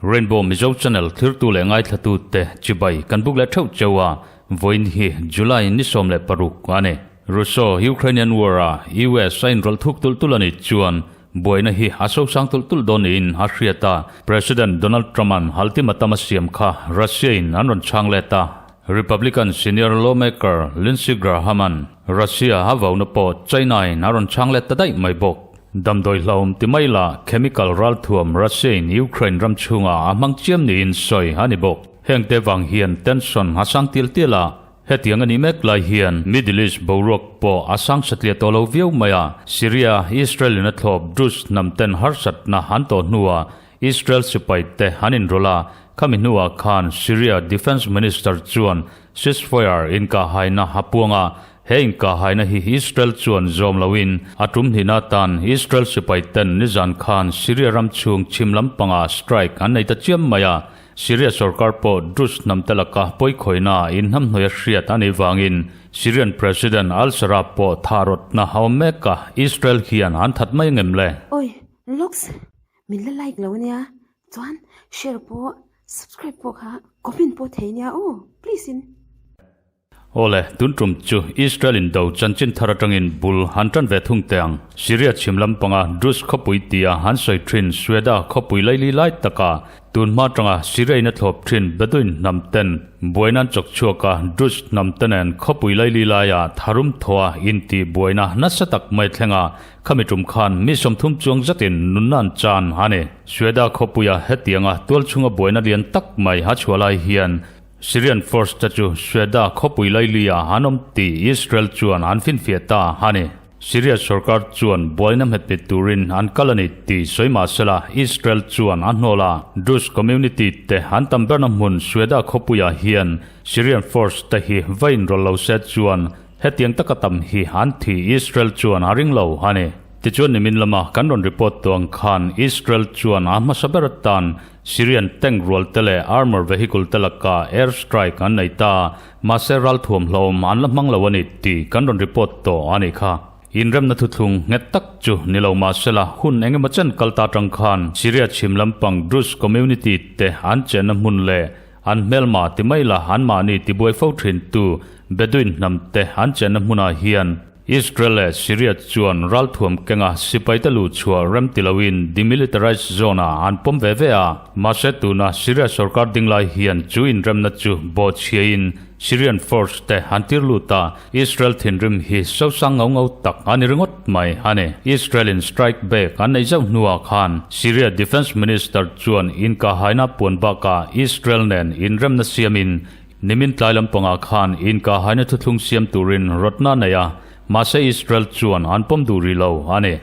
Rainbow Mizo Channel thirtu leh ngaithlatute chibai kan buk leh theuh cheu a, vawiin hi July ni 16 a ni. Russo-Ukrainian War-a US a inrawlh thuk tulh tulh a nih chuan buaina hi a sosang tulh tulh dawn niin a hriat a, President Donald Trump-a'n ultimatum a siam kha Russia-in an rawn chhang let a, Republican senior lawmaker Lindsey Graham-a'n Russia a vauna pawh China-in a rawn chhang let ta daih mai bawk. Damdawi hlauhawm ti mai la, chemical ralthuam Russia-in Ukraine ram chhungah a hmang chiam niin sawi a ni bawk. Hengte vang hian tension a sang tial tial a, hetiang a nih mek lai hian Middle East boruak pawh a sang satliah tawh lo viau mai a, Syria, Israel-in a thlawp Druze hnam ten harsatna an tawh hnuah Israel sipai te an inrawlh a, khami hnuah khan Syria Defence Minister chuan ceasefire inkahhaina a puang a, he inkahhaina hi Israel chuan zawm loin a tum hnihna atan Israel sipai ten nizan khan Syria ram chhung chhim lampangah strike an nei ta chiam mai a, Syria sorkar pawh Druze hnam te laka pawikhawihna inhnamhnawih a hriat a nih vangin Syrian President al-Sharaa pawh thah rawtna a awm mek a, Israel hian an that mai ngem le? Oi, looks Min la like lo ania chuan share pawh subscribe pawh kha comment pawh thei ania aw please in. Awle, tun tum chu Israel in do chanchin thar atangin bul han tan ve thung teh ang. Syria chhim lampanga Druze khawpui tia han sawi thin Sweda khawpui laili lai taka tun hma atanga Syria in a thlawp thin Bedouin hnam ten buaina an chawk chhuak a, Druze hnam te nen khawpui laili laia tharum thaw a intih buaina nasa tak mai thleng a, Khami tum khan mi 30 chuang zatin nunna an chan a ni. Sweda khawpuia hetianga tual chhunga buaina lian tak mai a chhuah lai hian Syrian force te chu Sweda khawpui lailia an awm tih Israel chuan an finfiah ta a ni. Syria sorkar chuan buaina hmetpit turin an kal a ni tih sawi mah sela Israel chuan a hnawl a. Druze community te an tam berna hmun Sweda khawpuiah hian Syrian force te hi va inrawlh lo se chuan Hetiang taka tam hi an thi Israel chuan a ring lo a ni. Tichuan nimin lama kan rawn report tawh ang khan Israel chuan a hmasa ber atan Syrian tank rual te leh armour vehicle te laka air strike an nei ta, mahse ralthuam hlauhawm an la hmang lo a ni tih kan rawn report tawh a nih kha. Inremna thuthlung nghet tak chu ni lo mahsela hun engemaw chen kal ta atang khan Syria chhim lampang Druze community te an chenna hmun leh An hmelma ti mai la anmahni tibuai fo thintu Bedouin hnam te an chenna hmunah hian Israel leh Syria chuan ralthuam kenga sipaite luh chhuah rem ti loin demilitarized zone ah an pawm ve ve a. Mahse tuna Syria sorkar ding lai hian chu inremna chu bawhchhiain Syrian force te an tir lut a, Israel thinrim hi sosang ngau ngau tak a ni ringawt mai a ni. Israel in strike back an nei zauh hnuah khan Syria Defence Minister chuan inkahaina puan bakah Israel nen inremna siamin nimin tlai lampangah khan inkahaina thuthlung siam turin rawtna a nei a, mahse Israel chuan an pawm duh rih lo a ni.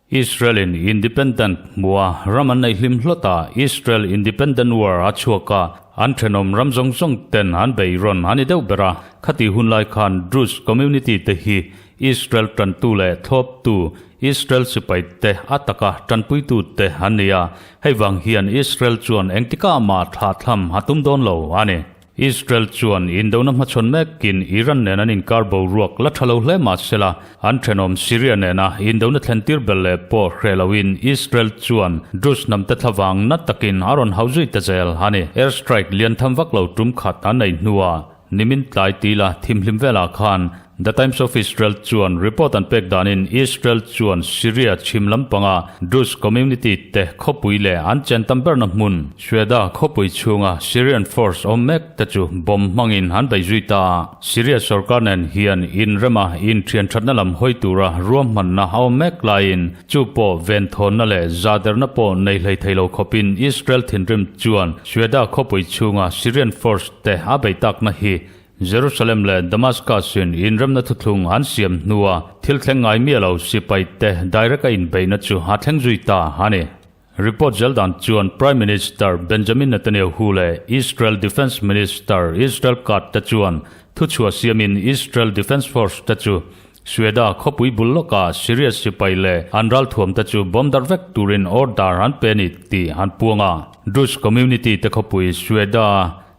Israel in independent hmua ram an neih hlim hlawt a, Israel Independent War a chhuak a, an thenawm ram zawng zawng ten an bei rawn a ni deuh ber a, khati hun lai khan Druze community te hi Israel tantu leh thlawptu, Israel sipai te a taka tanpuitu te an ni a, hei vang hian Israel chuan engtikah mah thlahthlam a tum dawn lo a ni. Israel chuan indona hmachhawn mekin Iran nen an inkar boruak la tha lo hle mah sela, an thenawm Syria nena indona thlentir bel leh pawh hreh loin Israel chuan Druze hnamte thlavang na takin a rawn hau zui ta zel a ni. Air strike lian tham vak lo tum khat an nei hnuah nimin tlai tila thimhlim velah khan The Times of Israel chuan report an pek danin Israel chuan Syria chhim lampanga Druze community te khawpui leh an chen tam berna hmun Sweda khawpui chhunga Syrian force awm mek te chu bomb hmangin an bei zui ta. Syria sorkar nen hian inrema inthian thatna lam hawi tura ruahmanna a awm mek laiin chu pawh venthawnna leh zaderna pawh nei hlei thei lo khawpin Israel thinrim chuan Sweda khawpui chhunga Syrian force te a bei takna hi Jerusalem leh Damascus in inremna thuthlung an siam hnua thil thleng ngai miah lo sipai te direct a inbeihna chu a thleng zui ta a ni. Report zel dan chuan Prime Minister Benjamin Netanyahu leh Israel Defence Minister Israel Katz te chuan thuchhuah siamin Israel Defence Force te chu Sweda khawpui bul lawkah Syria sipai leh an ralthuam te chu bomb darh vek turin order an pe a ni tih an puang a. Druze community te khawpui Sweda.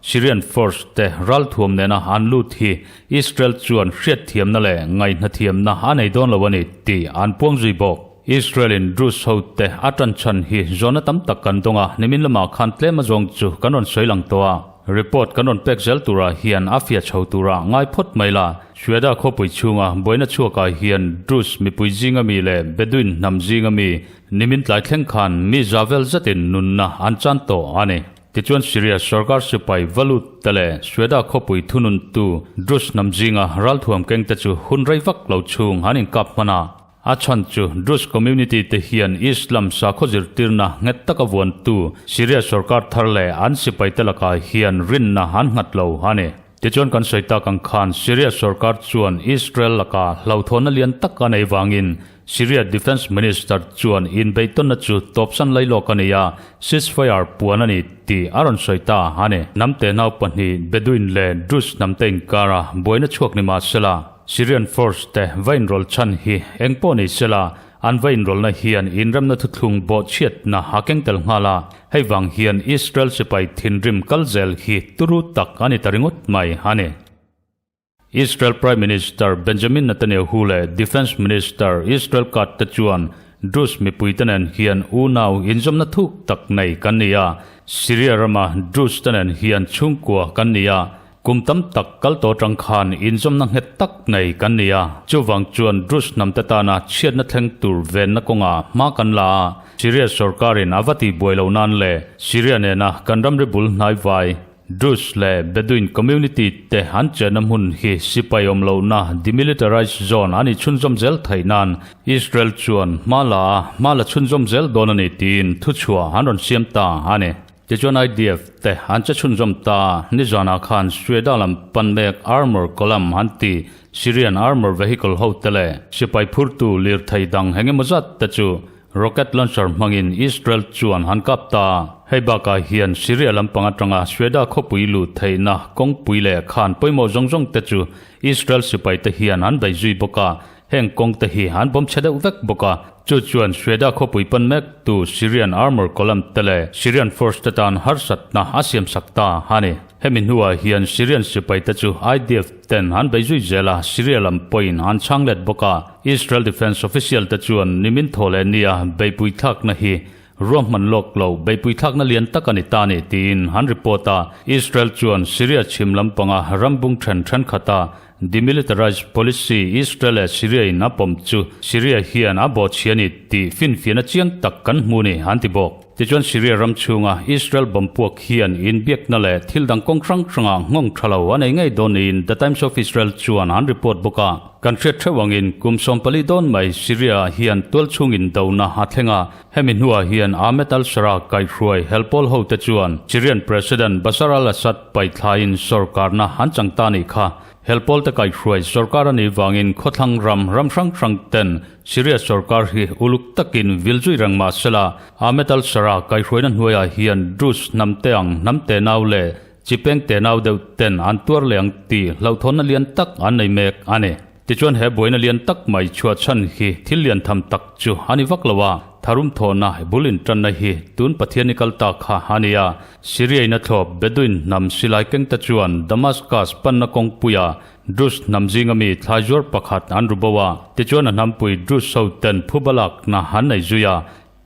Syrian force te ralthuam nena an lut hi Israel chuan hriatthiamna leh ngaihnathiamna a nei dawn lo a ni tih an puang zui bawk. Israel in Druze ho te a tan chhan hi zawhna tam tak kan dawng a, nimin lamah khan tlem azawng chu kan rawn sawi lang tawh a. Report kan rawn pek zel turah hian a fiah chho turah ngai phawt mai la. Sueda khawpui chhunga buaina chhuakah hian Druze mipui zinga mi leh Bedouin hnam zinga mi nimin tlai thleng khan mi za vel zetin nunna an chan tawh a ni. Tichuan Syria sorkar sipai va lut te leh Sueda khawpui thununtu Druze hnam zinga ralthuam keng te chu hun rei vak lo chhung an inkap hman a. A chhan chu Druze community te hian Islam sakhaw zirtirna nghet taka vuantu Syria sorkar thar leh an sipaite lakah hian rinna an nghat lo a ni. Tichuan kan sawi tak ang khan Syria sorkar chuan Israel lakah hlauhthawnna lian tak a nei vangin Syria Defence Minister chuan inbeihtawnna chu tawpsan lai lawk a ni a, ceasefire puan a ni tih a rawn sawi ta a ni. Hnam tehnau pahnih Bedouin leh Druze hnamte inkara buaina chhuak ni mahsela, Syrian force te va inrawlh chhan hi eng pawh ni sela, an va inrawlhna hian inremna thuthlung bawhchhiatna a keng tel nghal a, hei vang hian Israel sipai thinrim kal zel hi turu tak a ni ta ringawt mai a ni. Israel Prime Minister Benjamin Netanyahu leh Defence Minister Israel Katz te chuan Druze mipuite nen hian unau inzawmna thuk tak nei kan ni a, Syria rama Druze te nen hian chhungkua kan ni a, Kum tam tak kal tawh atang khan inzawmna nghet tak nei kan ni a, chuvang chuan Druze hnamte tana chhiatna thleng tur venna kawngah hma kan la a, Syria sorkarin a va tihbuai loh nan leh Syria nena kan ramri bul hnaivai Druze leh Bedouin community te an chenna hmun hi sipai awm lohna demilitarized zone a nih chhunzawm zel theih nan Israel chuan hma la a, hma la chhunzawm zel dawn a ni tiin thuchhuah an rawn siam ta a ni. Tichuan IDF te an che chhunzawm ta, nizanah khan Sueda lam pan mek armour column an ti, Syrian armour vehicle ho te leh sipai phurtu lirthei dang eng emaw zat te chu rocket launcher hmangin Israel chuan han kap ta. Hei bakah hian Syria lampang atanga Sueda khawpui luh theihna kawngpui leh khan pawimawh zawng zawng te chu Israel sipai te hian an bei zui bawk a, Heng kawng te hi an bawm chhe deuh vek bawk a, chu chuan Sueda khawpui pan mek tu Syrian armour column te leh Syrian force te tan harsatna a siam sak ta a ni. Hemi hnuah hian Syrian sipai te chu IDF ten an bei zui zel a, Syria lam pawhin an chhang let bawk a. Israel Defence official te chuan nimin thaw leh nia beihpui thlakna hi ruahman lawk lo beihpui thlakna lian tak a ni ta ni tiin an report a. Israel chuan Syria chhim lampanga rambung then thenkhat a Demilitarized policy Israel leh Syria in a pawm chu Syria hian a bawhchhia a ni tih finfiahna chiang tak kan hmu ni an ti bawk. Tichuan Syria ram chhunga Israel bomb puak hian inbiakna leh thil dang kawng hrang hrangah nghawng tha lo a nei ngei dawn niin The Times of Israel chuan an report bawk a. Kan hriat theuh angin kum 14 dawn mai Syria ah hian tualchhung indona a thleng a, hemi hnuah hian Ahmed al-Sharaa kaihhruai helpawl hote chuan Syrian President Bashar al-Assad paithlaiin sorkarna an chang ta nih kha. Helpawl te kaihhruai sorkar a nih vangin khawthlang ram ram hrang hrang ten Syria sorkar hi uluk takin vil zui reng mah sela, Ahmed al-Sharaa kaihhruaina hnuaiah hian Druze hnam te ang hnam te nau leh chi peng te nau deuh ten an tuar leh ang tih hlauhthawnna lian tak an nei mek a ni. Tichuan he buaina lian tak mai chhuah chhan hi thil lian tham tak chu a ni vak lo a, tharum thawhna bul intanna hi tun Pathian i kal ta kha a ni a. Syria in a thlawp Bedouin hnam silai kengte chuan Damascus panna kawngpuia Druze hnam zinga mi thlaizuar pakhat an ru bo a, tichuan a hnampui Druze ho ten phuba lakna an nei zui a.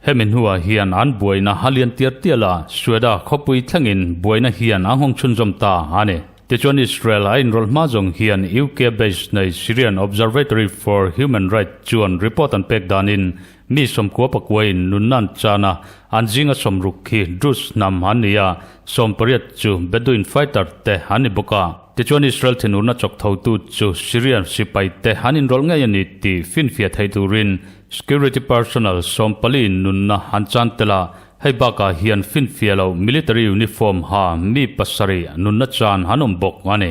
Hemi hnuah hian an buaina a lian tial tial a, Sueda khawpui thlengin buaina hian a nghawng chhunzawm ta a ni. Tichuan Israel a inrawlh hma zawng hian UK based nei Syrian Observatory for Human Rights chuan report an pek danin mi 90 pakuain nunna an chan a, an zinga 60 hi Druze hnam an ni a, 18 chu Bedouin fighter te an ni bawk a. Tichuan Israel thinurna chawk thotu chu Syrian sipai te an inrawlh ngei a ni tih finfiah thei turin Security personnel 14 in nunna an chan tel a, hei bakah hian finfiah loh military uniform ha mi pasarih nunna chan an awm bawk a ni.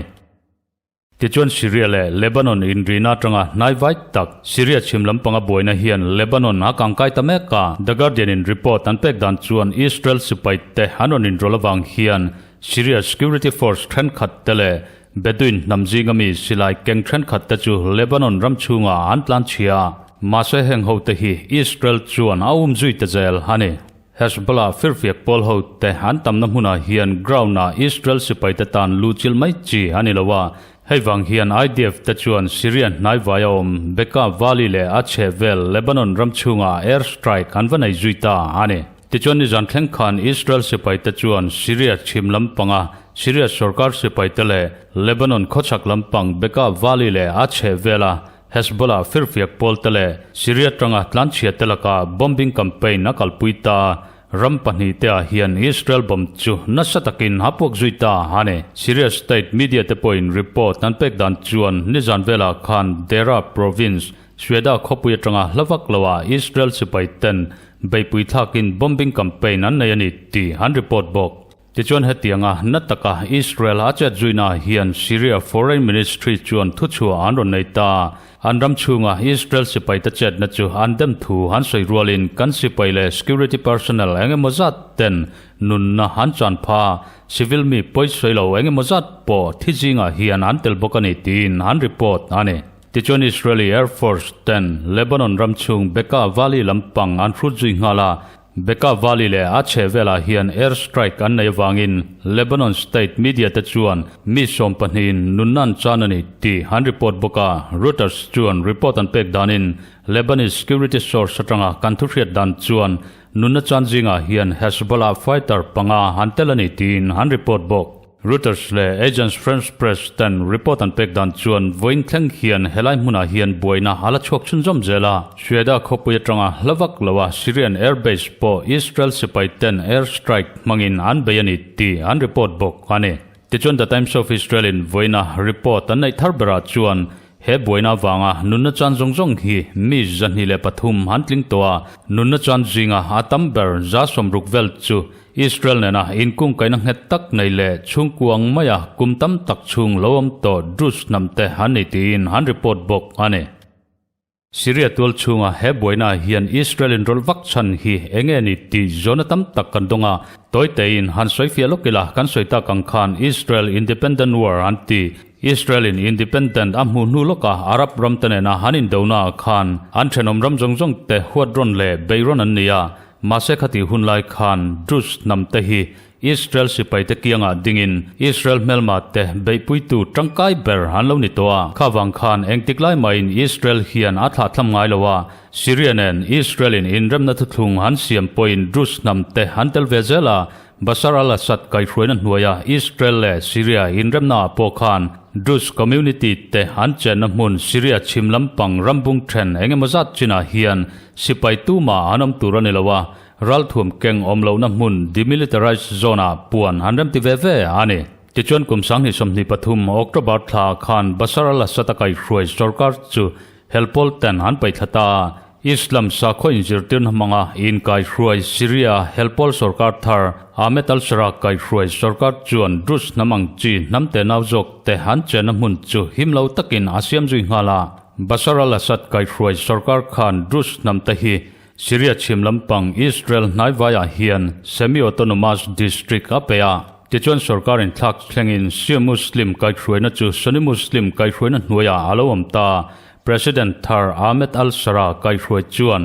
Tichuan Syria leh Lebanon inrina atanga hnai vai tak Syria chhim lampanga buaina hian Lebanon a kangkai ta mek a, The Guardian in report an pek dan chuan Israel sipai te an rawn inrawlh avang hian Syria security force thenkhat te leh Bedouin hnam zinga mi silai keng thenkhat te chu Lebanon ram chhungah an tlan chhia a, mahse heng ho te hi Israel chuan a um zui ta zel a ni. Hezbollah firfiak pawl ho te an tamna hmunah hian ground ah Israel sipai te tan lu chil mai chi a ni lo a, hei vang hian IDF te chuan Syria hnaivai a awm Bekaa Valley leh a chhehvel Lebanon ram chhungah air strike an va nei zui ta a ni. Tichuan nizan thleng khan Israel sipai te chuan Syria chhim lampanga Syria sorkar sipai te leh Lebanon khawchhak lampang Bekaa Valley leh a chhehvela Hezbollah firfiak pawl te leh Syria tanga tlanchhia te lakah bombing campaign a kalpui ta. Ram pahnihte ah hian Israel bomb chu nasa takin a puak zui ta a ni. Syria state media te pawhin report an pek dan chuan nizan velah khan Deraa province, Sweda khawpui atanga hla vak loah Israel sipai ten beihpui thlakin bombing campaign an nei a ni tih an report bawk. Tichuan hetianga na taka Israel a chet zuina hian Syria Foreign Ministry chuan thuchhuah an rawn nei ta. An ram chhunga Israel sipaite chetna chu an dem thu an sawi rualin kan sipai leh security personnel eng emaw zat ten nunna an chan pha, civil mi pawi sawi lo eng emaw zat pawh thi zingah hian an tel bawk a ni tiin an report a ni. Tichuan Israeli Air Force ten Lebanon ram chhung Bekaa Valley lampang an hrut zui nghal a, Bekaa Valley leh a chhehvelah hian air strike an nei avangin Lebanon state media te chuan mi sawmpahnihin nunna an chan a ni tih an report bawk a. Reuters chuan report an pek danin Lebanese security source atanga kan thuhriat dan chuan nunna chan zingah hian Hezbollah fighter panga an tel a ni tiin an report bawk. Reuters leh Agence France Presse ten report an pek dan chuan vawiin thleng hian helai hmunah hian buaina a la chhuak chhunzawm zel a. Sueda khawpui atanga hla vak loa Syrian air base pawh Israel sipai ten air strike hmangin an bei a ni tih an report bawk a ni. Tichuan The Times of Israel in vawiina report an neih thar berah chuan He buaina avanga nunna chan zawng zawng hi mi 203 an tling tawh a, nunna chan zinga a tam ber 60 vel chu Israel nena inkungkaihna nghet tak nei leh chhungkuang maia kum tam tak chhung lo awm tawh Druze hnam te an ni tiin an report bawk a ni. Syria tual chhunga he buaina hian Israel inrawlh vak chhan hi eng nge ni tih zawhna tam tak kan dawng a, tawi tein han sawi fiah lawk ila kan sawi tak ang khan Israel Independent War an ti. Israel-in independent a hmuh hnu lawkah Arab ram te nena han indonaah khan an thenawm ram zawng zawng te huat rawn leh bei rawn an ni a, mahse khati hun lai khan Druze hnam te hi Israel sipai te kiangah dingin Israel hmelma te beihpuitu tangkai ber an lo ni tawh a, kha vang khan engtik lai mahin Israel hian a thlahthlam ngai lo a, Syria nen Israel-in inremna thuthlung an siam pawhin Druze hnam te an tel ve zel a, Bashar al-Assad kaihhruaina hnuaia Israel leh Syria inremnaah pawh khan Druze community te an chenna hmun Syria chhim lampang rambung then eng emaw zat chinah hian sipai tumah an awm tur a ni lo a, ralthuam keng awm lohna hmun demilitarized zone-ah puan an remti ve ve a ni. Tichuan kum 2023 October thla khan Bashar al-Assad a kaihhruai sorkar chu helpawl ten an paihthla ta a, Islam sakhaw inzirtirna hmanga inkaihruai Syria helpawl sorkar thar Ahmed al-Sharaa kaihruai sorkar chuan Druze hnam ang chi hnam te nau zawk te an chenna hmun chu him lo takin a siam zui nghal a. Bashar al-Assad kaihruai sorkar khan Druze hnam te hi Syria chhim lampang Israel hnaivaiah hian semi-autonomous district a pe a. Tichuan sorkar inthlak thlengin Shia Muslim kaihhruaina chu Sunni Muslim kaihhruaina hnuaiah a lo awm ta. President thar Ahmed al-Sharaa kaihhruai chuan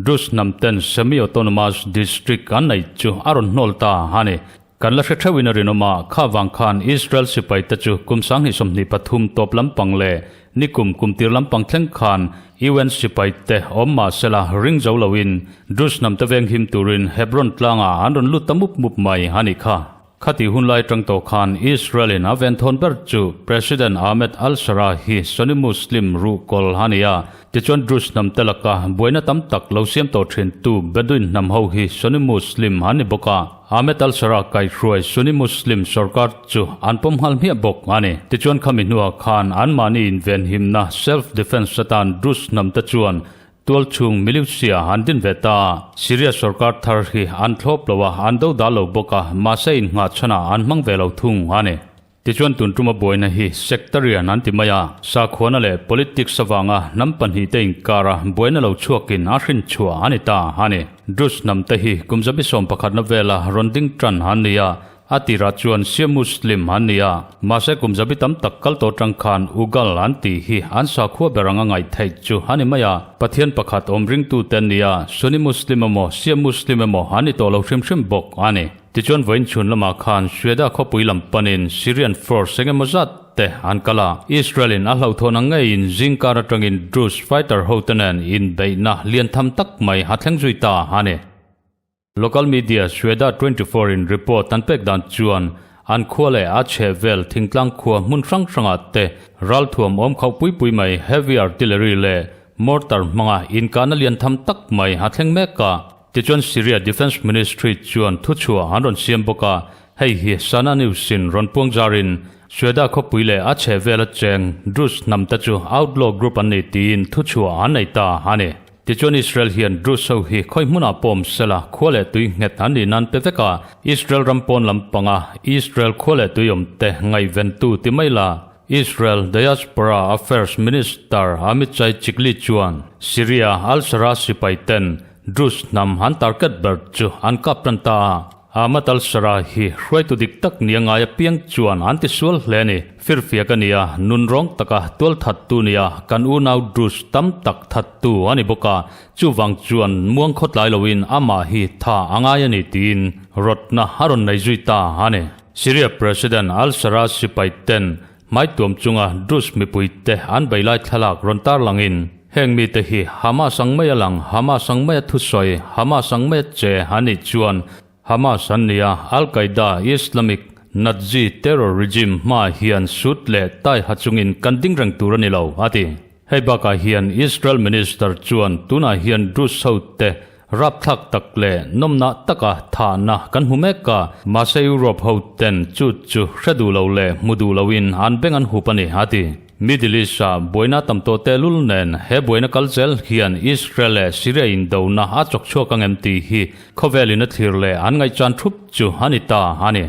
Druze hnam ten semi-autonomous district an neih chu a rawn hnawl ta a ni. Kan la hre theuhin a rinawm a, kha vang khan Israel sipai te chu kum 2023 tawp lampang leh nikum kum tir lampang thleng khan UN sipai te awm mah sela ring zo loin Druze hnam te venghim turin Hebron tlangah an rawn lut ta mup mup mai a nih kha. Khati hun lai tang tawh khan Israel-in a venthawn ber chu President Ahmed al-Sharaa hi Sunni Muslim ruhkawl a ni a. Tichuan Druze hnam te laka buaina tam tak lo siam tawh thintu Bedouin hnam ho hi Sunni Muslim an ni bawk a. Ahmed al-Sharaa kaihhruai Sunni Muslim sorkar chu an pawm nghal hmiah bawk a ni. Tichuan khami hnuah khan anmahni invenhimna self-defense atan Druze hnam te chuan Tualchhung Miliusia an din ve ta. Syria sorkar thar hi an thlawp lo a, an do dah lo bawk a, mahse innghah chhanah an hmang ve lo thung a ni. Tichuan tun tuma buaina hi sectarian an ti mai a, sakhuana leh politics avanga hnam pahnihte inkara buaina lo chhuakin a hrin chhuah a ni ta a ni. Druze hnamte hi kum 11 vela rawn ding tan an ni a. A tirah chuan Shia Muslim an ni a, mahse kum zabi tam tak kal tawh tang khan Ugal an tih hi an sakhua ber anga ngaih theih chu a ni mai a. Pathian pakhat awm ringtute an ni a, Sunni Muslim emaw Shia Muslim emaw an ni tawh lo hrim hrim bawk a ni. Tichuan vawiin chhun lamah khan Sueda khawpui lam panin Syrian force eng emaw zat te an kal a, Israel in a hlauhthawn ang ngeiin zingkar atangin Druze fighter hote nen inbeihna lian tham tak mai a thleng zui ta a ni. Local media Sueda 24 in report an pek dan chuan an khua leh a chheh vel thingtlang khua hmun hrang hrangah te ralthuam awm khauh pui pui mai heavy artillery leh mortar hmanga inkahna lian tham tak mai a thleng mek a. Tichuan Syria Defence Ministry chuan thuchhuah an rawn siam bawk a, hei hi Sana News in rawn puang zarin Sueda khawpui leh a chheh vela cheng Druze hnam te chu outlaw group an ni tiin thuchhuah an nei ta a ni. Tichuan Israel hian Druze ho hi khawi hmunah pawm sela khua leh tui nghet an nih nan pe vek a, Israel ram pawn lampanga Israel khua leh tui awm te ngaihventu ti mai la, Israel Diaspora Affairs Minister Amichai Chikli chuan Syria al-Shara sipai ten Druze hnam an target ber chu an kap tan ta a. Ahmad al-Shara hi hruaitu dik tak nia ngai apiang chuan an tisual hle a ni. Firfiak a ni a, nun rawng taka tual thattu nia kan unau Druze tam tak thattu a ni bawk a, chuvang chuan muang khawtlai loin amah hi tha a ngai a ni tiin rawtna a rawn nei zui ta a ni. Syria President al-Shara sipai ten hmaituam chunga Druze mipuite an beilai thlalak rawn tarlangin heng mite hi Hamas ang mai a lang, Hamas ang mai a thusawi, Hamas ang mai a che a nih chuan Hamas an ni a, Al-Qaeda, Islamic, Nazi terror regime hmaah hian sut leh tai ha chungin kan ding reng tur a ni lo, a ti. Hei bakah hian Israel Minister chuan tunah hian Druze hote rapthlak tak leh nawmnah taka thahna kan hmu mek a, mahse Europe hoten chu chu hre duh lo leh hmu duh loin an beng an hup a ni, a ti. Middle East-ah buaina tam tawh tehlul nen he buaina kal zel hian Israel leh Syria indona a chawk chhuak ang em tih hi khawvelin a thlir leh an ngaihchan thup chu a ni ta a ni.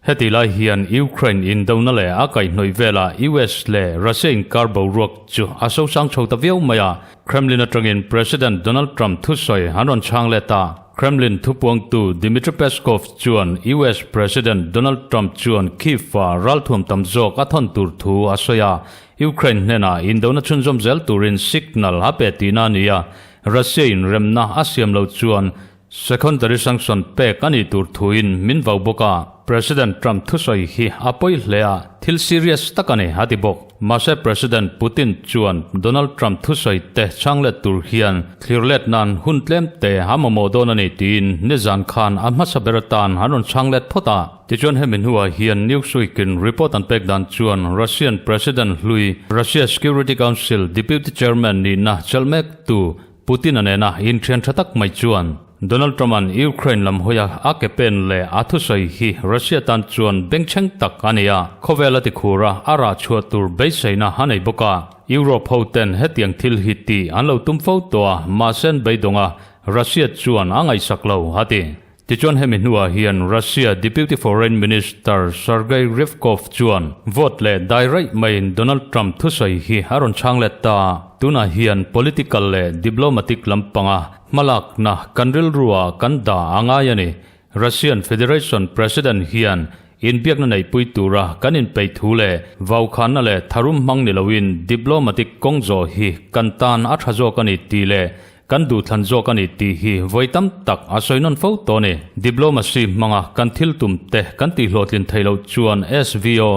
Heti lai hian Ukraine indona leh a kaihhnawih velah US leh Russia inkar boruak chu a sosang chho ta viau mai a, Kremlin atangin President Donald Trump thusawi an rawn chhang let a. Kremlin thupuangtu Dmitry Peskov chuan US President Donald Trump chuan Kyiv-a ralthuam tam zawk a thawn tur thu a sawi a, Ukraine hnenah indona chhunzawm zel turin signal a pe tihna a ni a, Russia-in remna a siam loh chuan secondary sanction pek a nih tur thuin min vau bawk a. President Trump thusawi hi a pawi hle a, thil serious tak a ni, a ti bawk. Mahse President Putin chuan Donald Trump thusawi te chhang let tur hian thlir let nan hun tlem te a mamawh dawn a ni tiin nizan khan a hmasa ber atan an rawn chhang let phawt a. Tichuan hemi hnuah hian Newsweek in report an pek dan chuan Russian President hlui Russia Security Council Deputy Chairman nihna chelh mek tu Putin-a nena inthian tha tak mai chuan Donald Trump-a'n Ukraine lam hawia a ke pen leh a thusawi hi Russia tan chuan bengchheng tak a ni a, khawvel a ti khur a, a rah chhuah tur beiseina a nei bawk a. Europe ho ten hetiang thil hi tih an lo tum fo tawh a, mahse an beidawng a, Russia chuan a ngaihsak lo, a ti. Tichuan hemi hnuah hian Russia Deputy Foreign Minister Sergei Ryabkov chuan vote leh dai raih maiin Donald Trump thusawi hi a rawn chhang let ta. Tunah hian political leh diplomatic lampanga hmalakna kan rilruah kan dah a ngai a ni. Russian Federation President hian inbiakna neihpui tura kan inpeih thu leh vaukhanna leh tharum hmang ni loin diplomatic kawng zawh hi kan tan a tha zawk a ni tih leh Kan duhthlan zawk a ni tih hi vawi tam tak a sawi nawn fo tawh a ni. Diplomacy hmanga kan thil tum te kan tihhlawhtlin theih loh chuan SVO,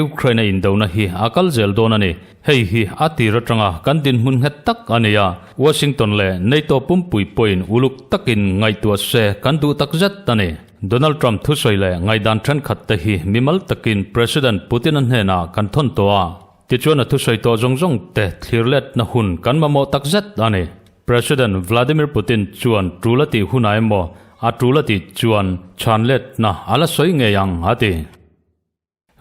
Ukraine a indona hi a kal zel dawn a ni. Hei hi a tir atanga kan dinhmun nghet tak a ni a, Washington leh NATO pumpui pawhin uluk takin ngaihtuah se kan duh tak zet a ni. Donald Trump thusawi leh ngaihdan thenkhat te hi mimal takin President Putin-a hnenah kan thawn tawh a. Tichuan a thusawi tawh zawng zawng te thlir letna hun kan mamawh tak zet a ni. President Vladimir Putin chuan tul a tih hunah emaw a tul a tih chuan chhan letna a la sawi ngei ang a ti.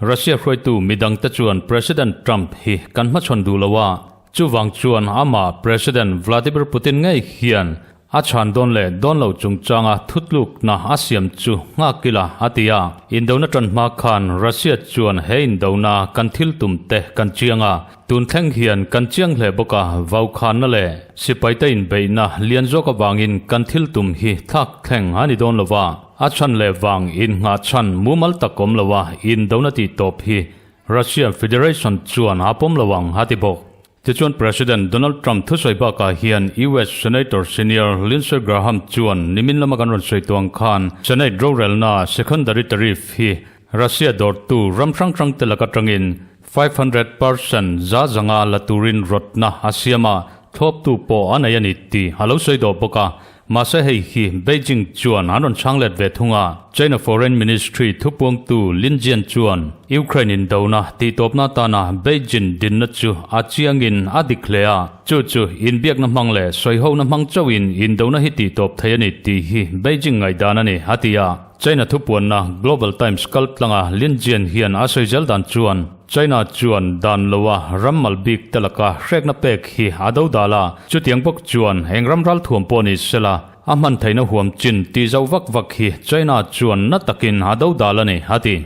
Russia hruaitu midangte chuan President Trump hi kan hmachhawn duh lo a, chuvang chuan amah President Vladimir Putin ngei hian A chhan dawn leh dawn lo chungchanga thutlukna a siam chu nghak ila a ti a. Indona tan hma khan Russia chuan he indona kan thil tum te kan chiang a, tun thleng hian kan chiang hle bawk a, vaukhanna leh sipaite inbeihna lian zawk avangin kan thil tum hi thlak thleng a ni dawn lo va. A chhan leh vang innghah chhan mumal tak awm lo a indona tih tawp hi Russia Federation chuan a pawm lo ang a ti bawk. Tichuan President Donald Trump thusawi bakah hian US Senator Senior Lindsey Graham chuan nimin lama kan rawn sawi tawh ang khan Senate rorelna secondary tariff hi Russia dawrtu ram hrang hrang te lak atangin 500% za zanga la turin rawtna a siam a, thlawptu pawh a nei a ni tih a lo sawi dawh bawk a. Mahse hei hi Beijing chuan an rawn chhang let ve thung a, China Foreign Ministry thupuangtu Lin Jian chuan Ukraine indona tihtawpna atana Beijing dinna chu a chiangin a dik hle a, chu chu inbiakna hmang leh sawihona hmang chauhin indona hi tihtawp thei a ni tih hi Beijing ngaihdan a ni, a ti a. China thupuanna Global Times kal tlanga Lin Jian hian a sawi zel dan chuan China chuan dan loa ram mal bik te laka hrekna pek hi a do dal a, chutiang bawk chuan eng ram ral thuam pawh ni sela a hman theihna huam chin tih zauh vak vak hi China chuan na takin a do dal a ni, a ti.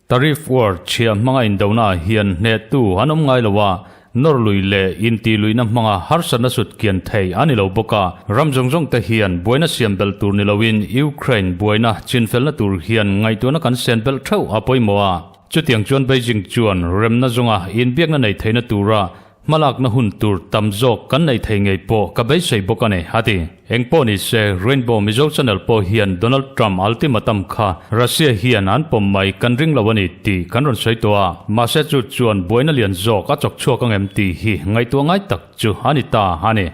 Tariff war chhia hmanga indona ah hian hnehtu an awm ngai lo a, nawr lui leh intih luihna hmanga harsatna sut kian thei a ni lo bawk a. Ram zawng zawng te hian buaina siam belh tur ni loin Ukraine buaina chinfelna tur hian ngaihtuahna kan sen belh theuh a pawimawh a. Chutiang chuan Beijing chuan remna zawnga inbiakna nei theihna tura Hmalakna hun tur tam zawk kan nei thei ngei pawh ka beisei bawk a ni, a ti. Eng pawh ni se, Rainbow Mizo Channel pawh hian Donald Trump ultimatum kha Russia hian an pawm mai kan ring lo a ni tih kan rawn sawi tawh a. Mahse chu chuan buaina lian zawk a chawk chhuak ang em tih hi ngaihtuah ngai tak chu a ni ta a ni.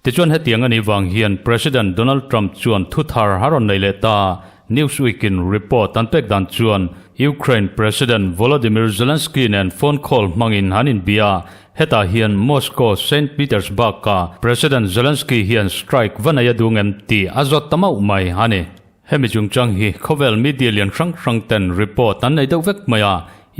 Tichuan hetiang a nih vang hian President Donald Trump chuan thu thar a rawn nei leh ta. Newsweek in report an pek dan chuan Ukraine President Volodymyr Zelensky nen phone call hmangin an inbia. Hetah hian Moscow Saint Petersburg ah President Zelensky hian strike va nei a duh ngem tih a zawt ta mauh mai a ni. Hemi chungchang hi khawvel media lian hrang hrang ten report an nei deuh vek mai a,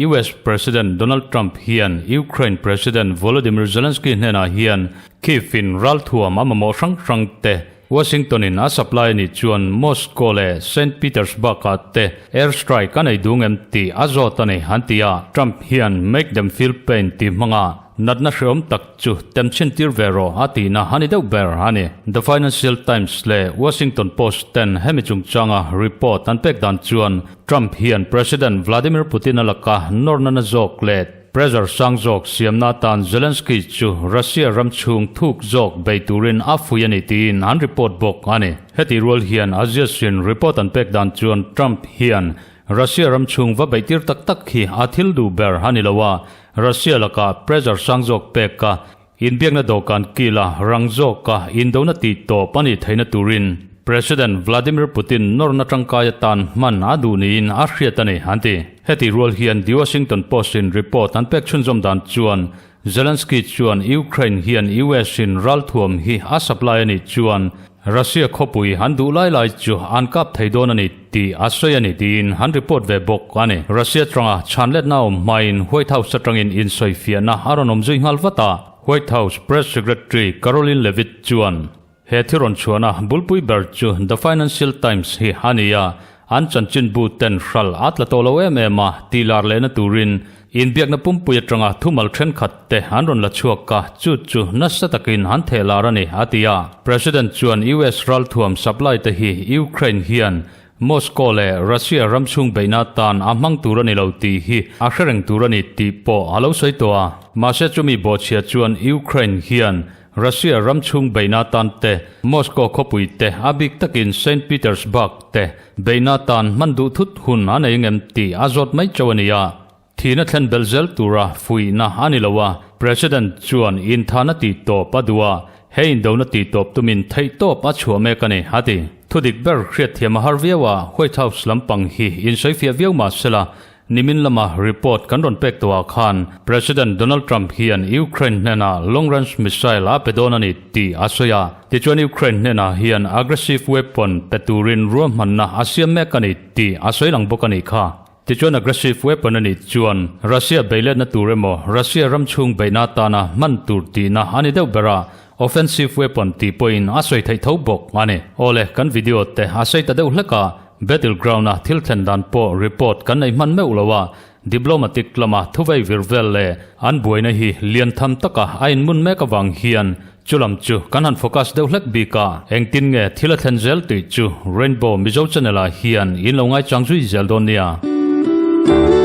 US President Donald Trump hian Ukraine President Volodymyr Zelensky hnenah hian Kyiv in ralthuam a mamawh hrang hrang te Washington in a supply a nih chuan Moscow leh Saint Petersburg ah te air strike a nei dung em tih a zawt a ni an ti a, Trump hian make them feel pain tih hmanga Natna hreawm tak chu temchhin tir ve rawh a tihna a ni deuh ber a ni. The Financial Times leh Washington Post ten hemi chungchanga report an pek dan chuan Trump hian President Vladimir Putin a laka nawrna na zawk leh pressure sang zawk siamna atan Zelensky chu Russia ram chhung thuk zawk bei turin a fui a ni tiin an report bawk a ni. Heti rual hian Axios-in report an pek dan chuan Trump hian Russia ram chhung va beihtir tak tak hi a thil duh ber a ni lo a, Russia lakah pressure sang zawk pek a, inbiakna dawhkan kila rang zawka indona tih tawp a nih theihna turin President Vladimir Putin nawrna tangkai atan hman a duh niin a hriat a ni, an ti. Heti rual hian The Washington Post-in report an pek chhunzawm dan chuan Zelensky chuan Ukraine hian US-in ralthuam hi a supply a nih chuan Russia khawpui an duh lai lai chu an kap thei dawn a ni tih a sawi a ni tiin an report ve bawk a ni. Russia atanga chhanletna awm hmain White House atangin insawifiahna a rawn awm zui nghal vat a. White House Press Secretary Karoline Leavitt chuan he thil rawn chhuahna bulpui ber chu The Financial Times hi a ni a, An chanchinbu ten hral a tla tawh lo em em a, tih lar lehna turin inbiakna pumpui atanga thumal thenkhat te an rawn la chhuak a, chu chu nasa takin an theh lar a ni, a ti a. President chuan US ralthuam supply te hi Ukraine hian Moscow leh Russia ram chhung beihna atan a hmang tur a ni lo tih hi a hre reng tur a ni tih pawh a lo sawi tawh a. Mahse chumi bawhchhia chuan Ukraine hian Russia ram chhung beihna tan te, Moscow khawpui te, a bik takin Saint Petersburg te beihna tan hman duh thut hun a nei ngem tih a zawt mai chauh a ni a. Thihna thlen belh zel tura fuihna a ni lo a, President chuan inthana tih tawp a duh a, he indona tih tawp tumin theih tawp a chhuah mek a ni, a ti. Thudik ber hriatthiam a har viau a, White House lampang hi insawifiah viau mah sela, Nimin lama report kan rawn pek tawhah khan President Donald Trump hian Ukraine hnenah long range missile a pe dawn a ni tih a sawi a. Tichuan Ukraine hnenah hian aggressive weapon pe turin ruahmanna a siam mek a ni tih a sawi lang bawk a nih kha. Tichuan aggressive weapon a nih chuan Russia beiletna tur emaw Russia ram chhung beihna atana hman tur tihna a ni deuh ber a, offensive weapon tih pawhin a sawi theih tho bawk a ni. Awle, kan video te a sawi ta deuh hlek a, Battle ground a thil thlen dan pawh report kan nei hman meuh lo a. Diplomatic lama thuvei vir vel leh an buaina hi lian tham taka a inmun mek avang hian chulam chu kan han focus deuh hlek bik a. Engtin nge thil a thlen zel tih chu Rainbow Mizo channel ah hian in lo ngaichang zui zel dawn nia.